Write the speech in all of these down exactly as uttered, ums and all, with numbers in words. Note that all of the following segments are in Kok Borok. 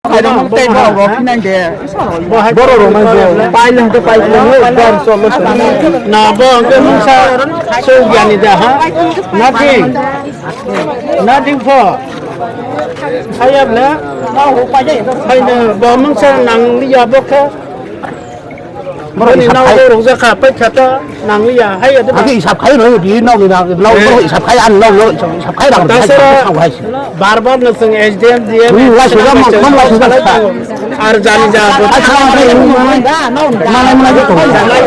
Borok rok nai bo. Paile hwnkhe paile, gar cholo. Na bo hwnkhe mungsa suk yani da ha. Nothing. Nothing for. Hayab le. Hayne bo mungsa nang liya bo khe. Boni nang rok jakha paikha ta nang liya. Hayya de. Agi hisab khai roi di nang ni nang nang hisab khai an nang hisab khai rang. Tasara. Bar bar no chwng S D M, D M, hmm, lai sujak mang, mang lai sujak. Ar jani ja bo. Acha, acha, manai, manai, manai, manai, manai.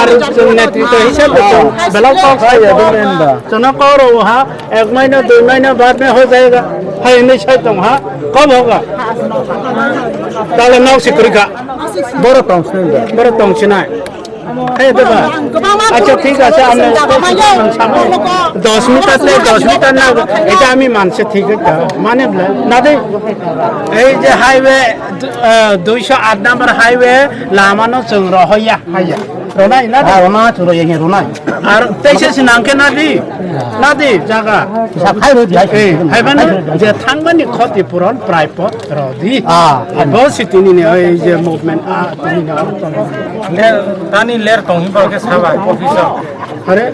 Ar chwng netritwa hisab de chwng belok kok. Hai, ya, bener, da. Chwngno kok ro ha, ek mahina, dui mahina baad mein ho jayega. Hai, hinwi sai tong ha. Kab hoga? Tale nok se kwrwi kha. Boro tong sinai da. Boro tong sinai. Hai, deba. Acha, thik ache, ami dos meter te dos meter na, eta ami manse thik ache. Mane bla, na de. Ei je highway, eh, duiso aat number highway, lama no chwng rohoya, haiya. Ronai, na de. Ah, rona chwng roya, rona. Ar teisa se nangkhe na di. Na di, jaga. Sa khai roi di, hai. Eh, hai bana, je thangmani khoti puron, prai pot. Rodi. Ah, abo si tini ni oi je movement, ah, tini ni oi. Ler, tani ler tong hi ba ke saba office o. Are,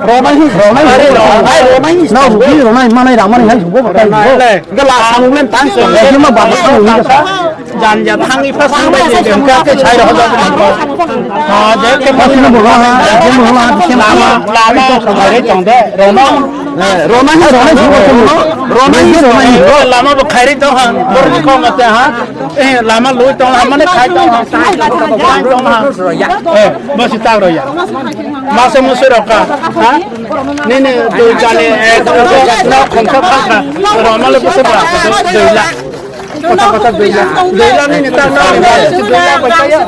ronai hi, ronai hi, are, ronai, ronai hi, ronai, ronai, manai, ramani hai, subo, ronai, le, gala, samung len, tan, so, ya, ma, ba, ba, ba, ba, jan, ja, thang, i, pa, sang, ba, je, je, ka, ke, chai, ro, ba, ba, ba. Ah, je, ke, ma, sino, ba, ba, je, ma, ba, ba, lama, lama, are, tong, de, ronai. Eh, rona hi, rona hi, rona hi, rona hi, rona hi. Eh, lama bo khairi tong ha, borok ni kok mate ha. Eh, lama lui tong ha, mane khai tong ha, khai tong ha. Eh, bo si tag roya. Masa musu roka, ha? Nini dui jani, eh, no khomsa thangkha. Roma le busa ba, dui la. Kota kota dui la. Dui la nini ta no ni ba, dui la ba ya.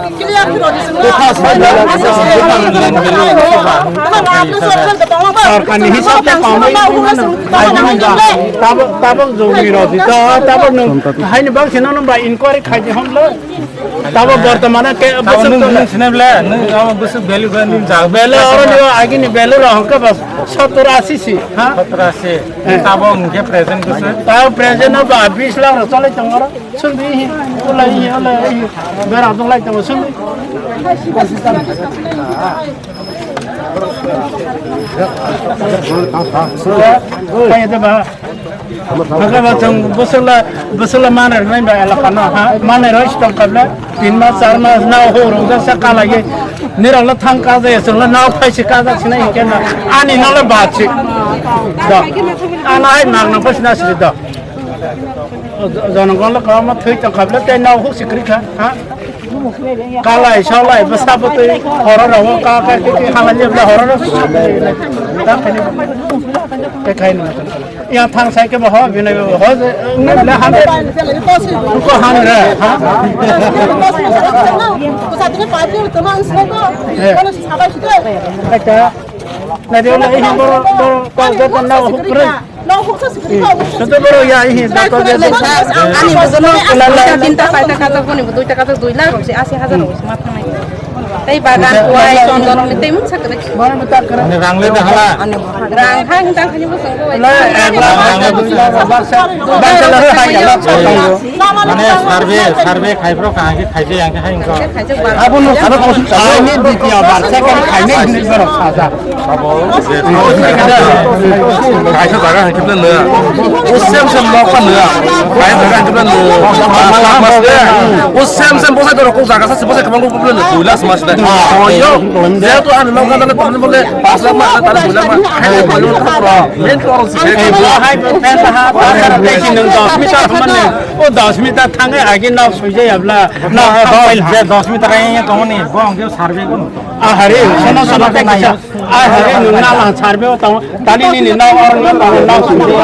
Sorkar ni hisab te pamai. Tabok, tabok jogni rodi to, tabok nung, haini bang sino nung ba inquiry khai di hom lo. Tabok bortomane ke, tabok nung, nung sine ble, nung abo busuk value gani ja. Value oro ni agini value ro hongke bas sottor ashi si, ha? Sottor ashi. Eh. Tabok hingke present busuk. Tabok present no ba bis lakh ro chole tongoro. Sundui hi, ulai hi, ulai hi. Bera dong lai tong sundui. Kaya de ba. Maka ba chwng bwswkla, bwswkla manai rwnai ba elaka no, ha? Manai roi si tong kable, tin mas, char mas, nao ho rwjak sa kala ye. Nirok le thang ka je, chwng le nao phai si ka jak sinai hinkhe na. Ani no le ba si. Do. Ana hai nang nang pa sina sri do. Jonogong le kama thwi tong kable, tei nao huk si kri kha, ha? Kalai, salai, bwsa bwtwi, horo rogo ka, ka, ki, ki, halai jebla horo rogo. Ta khani, te khai no. Ya thang sai ke bo ho, bini bo ho, je, ngi le han de. Ko han re, ha? Eh. Acha. Na de le, eh, boro, boro, ko, ko, ko, na, hukre. Soto boro ya, eh, doctor de. Ani bojono la, la, tinta, paita kajak boni bo, duita kajak dui lakh rok se, ashi hajar rok se ma thangnai. Tei bagan, kuai, chondon, tei mung sakre. Ani rang le da hala. Rang ha, hinta khani bo songko. La, ek lakh, rang le dui lakh, baksa, baksa la, hai, ya, baksa, tango. Mane survey, survey khai bro, kaham ke khai je, yang ke hai, engko. Abo no, abo no, ai ni di dia, baksa kan khai ni, ini baru saja. Kaisa jaga hwnkhe no. O sem sem nok pha no. Kaisa jaga hwnkhe no. O sem sem bwsai dorok kok jaga sa se bwsai kwbang kok bwle no. Dui lakh mas da. Oyo. Jehetu ani nok gana le tongni bole pas lakh ma tale dui lakh ma. Hai bole no thang ro. Main to ro se. Hai ben ha ta kara te sin dos meter man ne. O dos meter thangai agi nok sujai abla. Nok dos meter ai tongni. Bo ang survey ko. Ahari, sono sono te kisa. Ahari nung na lang sarbe o tong. Tani nini nau orang nau tong nau sumbi.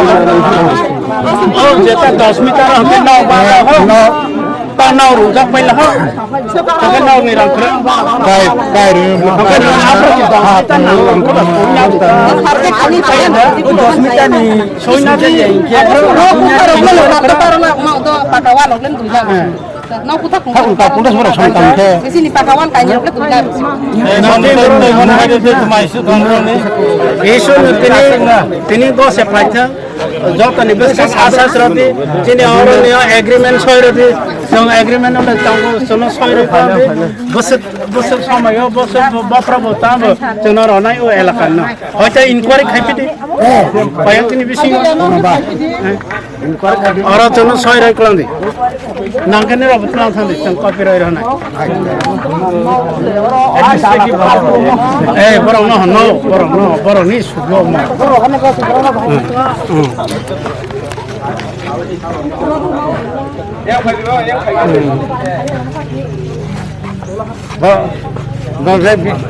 O jeta dos meter hingke nau ba ho. Ta nau rujak pai la ho. Hingke nau ni rang kre. Kai, kai ru. Hingke nau apa kita? Ha, ta nau rang kre. Dos meter ni. Soina di. Ro ko ro ko lo ta ta ro la ma do ta ka wa lo len du ja. Nang kutak kung. Hakung tak kung das borok song tang khe. Bisi ni paka wal kanya kle tuli lai. Nang tei tei tei hono hai tei tei tumai su tong rong ni. Isu ni tini, tini go se paitha. Joto ni bisi asa sroti. Chini oro ni agreement soi roti. Song agreement ole tang sono soi roti. Bisi, bisi somai o, bisi bopra bo tamo. Chino ronai o elaka no. Hoite inquiry khai piti. Payang tini bisi. Oro chwngno soi roi kwlangdi. Nangkhe nini rok bwtwlang thangdi, chwng copy roi rwnai. Eh, borok no hwnno, borok no, borok ni sugo ma. Hmm. Hmm. Ba, ba, ba, bi-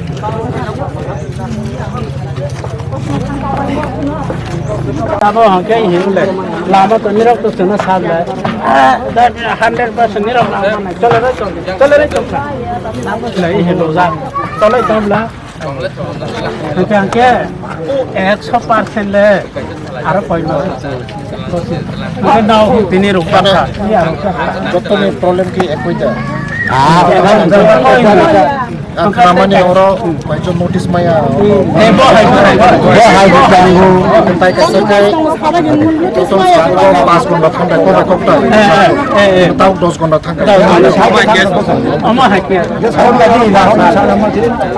Abo hangke hinle, lama to nirok to suna sable. Hundred percent nirok lama na. Chole re chole, chole re chole. Nai hinlo ja. Chole chole. Hangke hangke, ekso percent le. Aro koi ma. Aro nao tini ruk bakha. Joto ni problem ki ekoi da. Ah, ang khamani oro paisa notice maya. Bo hai, bo hai. Bo hai, bo hai. Tai kaisa kai. Total sabo pas gonta thangkai, kok kok ta. Eh, eh, eh. Tau dos gonta thangkai. Ama hai kya?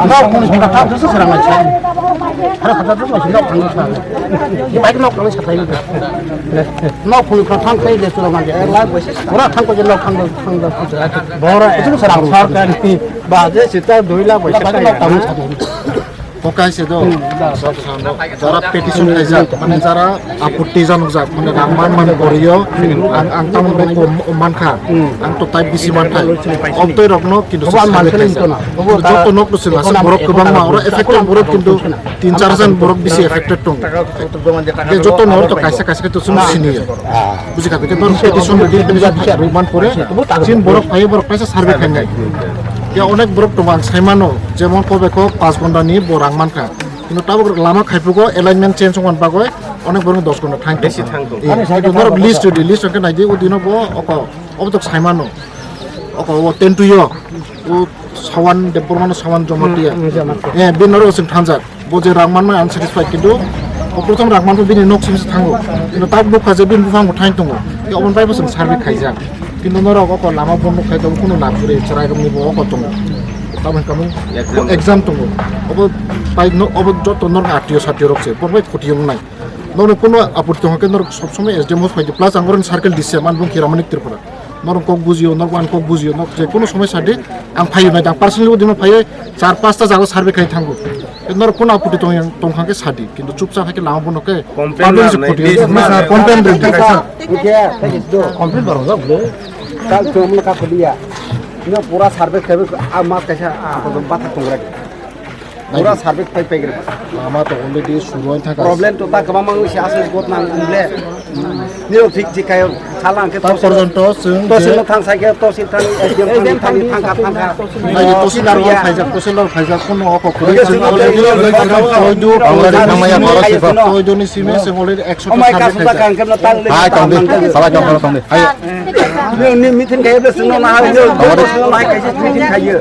Ano kung sung ka thap sa sarang lai. Hara khata tu masih nok khang sa. Bike nok khang sa thai. Nok khung ka thang kai de sura ma de. Pura thang ko je nok khang khang da. Bora. Itu sarang. Sarkar ni ba je sita dui lakh paisa nok khang sa. Pokai se do. Hmm. Jara petition khaijak, mane jara aputti janukjak, mane rang man man koriyo, ang, ang tamo bo kom mankha, ang to tai bisi mankha. Oktoi rokno kintu joto nok to sila borok kwbangma, oro affected borok kintu tin char jan borok bisi affected tong. Joto no to kaisa kaisa to sum siniyo. Bujikha, petition, petition man pore, chin borok phai borok kaisa survey khainai. Ya onek borok tong ang saimano. Jemon ko beko pas gonta ni bo rang mankha. Kintu tabuk lama khaipugo alignment change wngmani bagwi onek borok dos gonta thang. Besi thang tong. Kintu norok list redi, list wngkhe naidi o dino bo oko obo tok saimano. Oko o tentuyo o sawan Debbarmano sawan Jamatia. Eh, bin norok sing thangjak. Bo je rang manmani unsatisfied kintu o prothom rang manmani bini nok simi se thango. Kintu tabuk nukha je bini buphang bo thang tongo. Oboni bai bo sing survey khaijak. Kintu norok oko lama bondo khai tongo, kunu lab guri chwrai rokni bo oko tongo. Tamo hinka mung exam tongo. Obo bai no, obo joto norok atio satio rok se, borok bai khoti wngnai. Norok kunu aputti tongkhe norok sob somoi S D M office phaidi, plus ang oroni circle D C man bung Hiramani Tripura. Norok kok bujiyo, norok ang kok bujiyo, norok je kunu somoi sadi ang phaio nai, ang personally udi no phaio, char pasta jaga survey khai thango. Norok kunu aputti tong, tongkha khe sadi, kintu chupchap hai khe lama bondo khe complain public se khoti wngnai. Complain rwdi kaisa. Complain barang jak bwle. Kal chwng mano ka khodiya. Ino pura survey khabe a mas kaisa a ko batha tongra. Pura survey pai pai gra. Lama to already suru oi thaka. Problem to ta kwbangma wngwi se aswk gotna wngble. Niro thik thik khayo sala hwnkhe ta porjonto chwng to je sino thang sai khe to sil thang S D M thang thang thang kha thang kha. Ai to sil dar wal khaijak, to sil dar khaijak, kono oko khuri chwng already already thangmaya borok siko. Toidoni simi chwng already ekso ta survey khaijak. Hai tongdi, sala jong tongdi. Hai. Ni, ni meeting khayo bwswk no nahai, ni bwswk no nahai kaisa meeting khayo.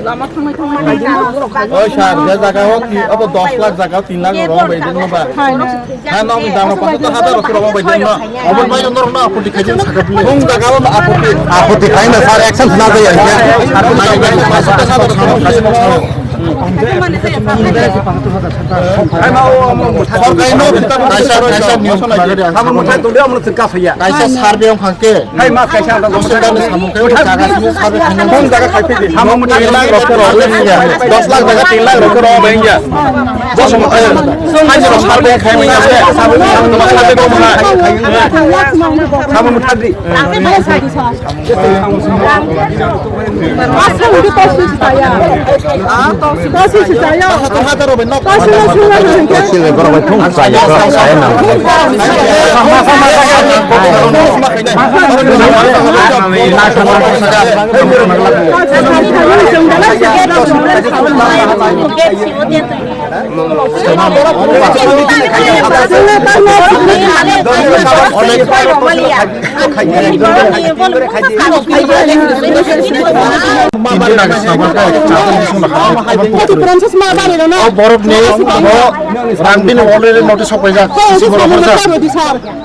Oi sir, je jaga o ti, abo dos lakh jaga o tin lakh rong bai din no ba. Ha, no, ni dam no paso to hazar rok rong bai din no. Abo bai no no aputti khayo saka bile. Bung jaga o aputti. Aputti khai na sir, action suna jai ya. Sorkari no, kaisa, kaisa niyom khai ya. Kaisa survey wng kha khe. Hai ma kaisa ang dos lakh ni samung khe jaga simi survey khaina. Bung jaga khai phi. Tin lakh rok khe rok wngya. Dos lakh jaga tin lakh rok khe rok wngya. Bo song khai. Hai rok survey khai wngya. Survey khai wngya. Survey khai wngya. Samung thak di. O borok ni bo rang bini already notice sok paijak.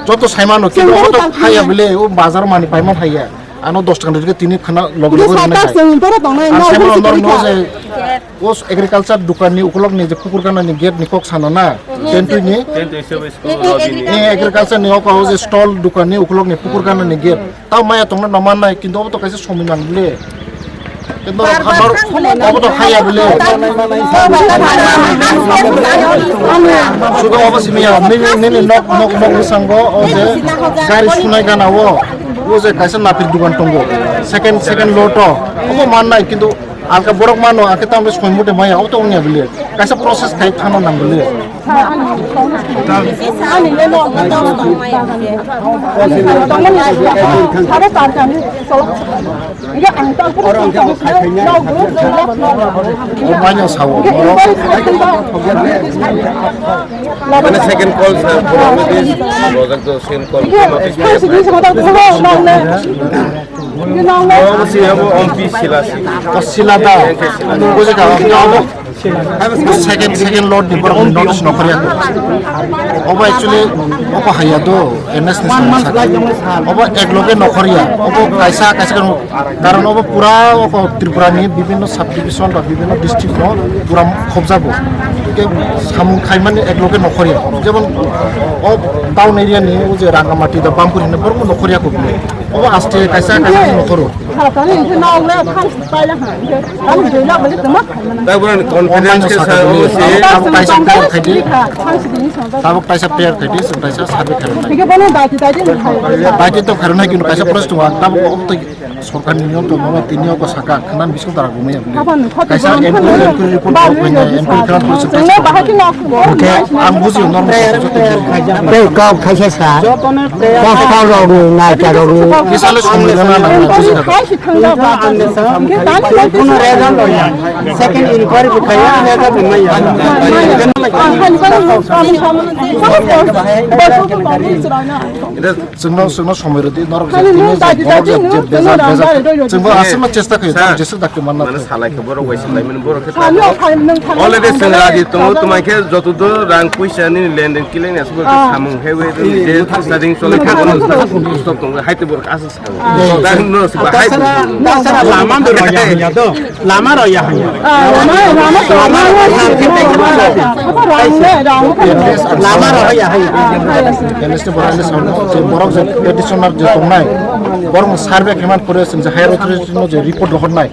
Joto saimano kintu o to haya bile o bazar mani paima haya. Ano dos taka rikhe tini khana logi logi rwnai hai. Ang saimano norok no je o agriculture dukan ni ukulok ni je pukur kana ni gate ni kok sana na. Tentui ni. Agriculture ni o je stall dukan ni ukulok ni pukur kana ni gate. Tao maya tongna no mannai, kintu obo to kaisa somoi nang bile. Kintu bar bar nor-, thang bile, obo to haya bile. Sudo obo simi ya, nini, nini nok, nok, nok bwskango, o je gari sunai gana o, o je kaisa napir dukan tongo. Second, second lot o, obo mannai, kintu alka borok mano, akhe tamo somoi mate maya, obo to wngya bile. Kaisa process khai thangna nang bile. Mane second call, sir, pura notice, project to second call, notice. Omo si, omo ompi sila si. O sila da. Sila. Buji ka, omo. Second, second lot ni borok ni notice nokhorya. Obo actually obo haya do, N S ni sir. Obo ek loge nokhorya. Obo kaisa, kaisa kan, karon obo pura obo Tripura ni bibhinno subdivision ba bibhinno district no pura khobjago. Ke samung khaimani ek loge nokhorya. Jemon o town area ni o je Rangamati da Bampur hinna borok nokhorya ko bini. Obo aste kaisa kaisa nokhoro. Tabuk confidence ke sa obo se. Tabuk kaisa prayer khaidi. Tabuk kaisa prayer khaidi, chwng kaisa survey khairoknai. Baiti to khairoknai kintu kaisa press tongo, tabuk obo to sorkar ni niyom tongma tini obo saka khana bising dara gumaya. Kaisa enquiry, enquiry report rok fai nai, enquiry khana police station. Ang buji normal. Tei kok khaisa sa. Kok kok rok ni nai ta rok ni. Kisa le song le na na. Second inquiry bo khaiya, result bo maya. Chwngno, chwngno somoi rwdi, norok je tini je borok je, je bejak, bejak. Chwngbo aswkno chesta khaio, sir, jeswk dakti manna. Mane salai khe borok bai salai mani borok khe already chwng raji tongo, twmai khe joto do rang puisa nini lending kileng aswk khe samung khe wi je starting chole khe bono stop tongo, hai te borok aswk sango. Dang no se bahai. Tasara, tasara lama do roya hanya do. Lama roya hanya. Lama roya hanya. Lama roya hanya. N S T borok ni samung, je borok je petitioner je tongnai, borok survey khaimani pore chwng je higher authority no je report rohornai,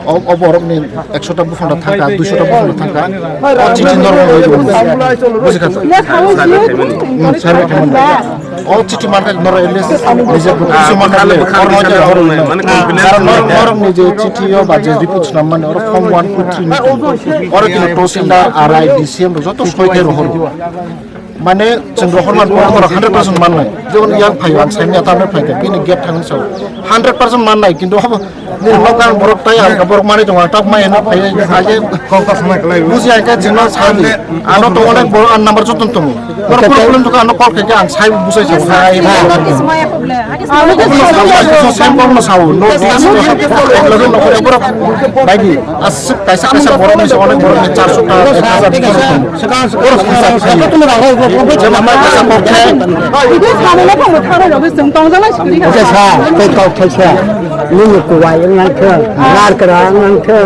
o, o borok ni ekso ta buphang da thangkha, duiso ta buphang da thangkha, o chithi norok no buji kha. Hmm, survey khaimani. O chithi mankha norok at least nije kisu mankha le, oro no je oro no. Karon norok, norok ni je chithi o ba je report swnam mani oro form one, two, three ni tongo. Oro kino tahsildar, R I, D C M rok joto soi khe rohoro. Mane chwng rohor man, borok hundred percent mannai. Jemon yang phaio, ang saimya ta phai khe, bini gate thangwi sao. Hundred percent mannai, kintu abo, ni nok ang borok tai, ang borok manwi tongo, ang tak mai no phai, phai khe kok ta sanai khlai. Buji ang khe chwngno sadi. Ano to onek borok, ang number joto tongo. Borok problem to ano call khe ang sai busai sao. Sai. Ano to sai borok no sao, no. Borok bai di. Aswk kaisa kaisa borok ni onek borok ni charso ta, ek hazar. Jemon kaisa kok khe. Oke sa, tei kok khe sa. Nini kuwai wng nang khe, nar kwra wng nang khe,